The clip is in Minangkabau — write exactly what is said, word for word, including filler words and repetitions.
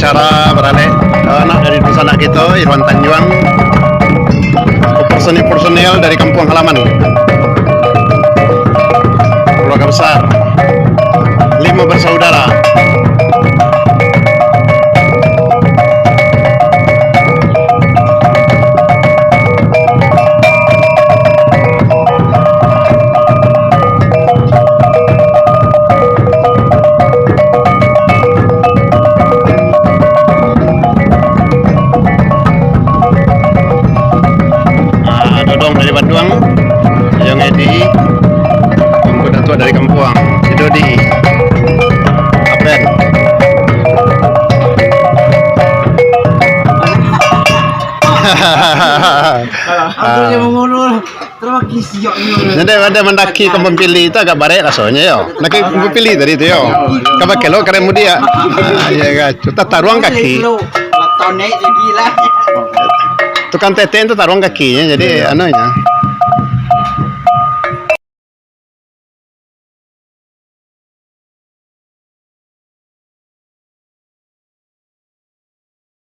Para baralek, eh, anak dari dunsanak kito, Irwan Tanjuang, personil-personil dari kampung halaman, keluarga besar, limo bersaudara. Ah, Dodong dari Baduang, Ayong Edi, Ungku Datuak dari Kampuang, si Dodi, Aben. Aku je mangurus. Terima kasih, ya Allah. Jadi, ado mandaki Kampung Pili tu agak barek rasonyo, yo. Mandaki Kampung Pili tadi tu, yo. Ka bakeh lo karen mudiak. Ah, iyo, kan. Taruang kaki. Tukang teteh tu taruang kakinyo, jadi, anu nyo.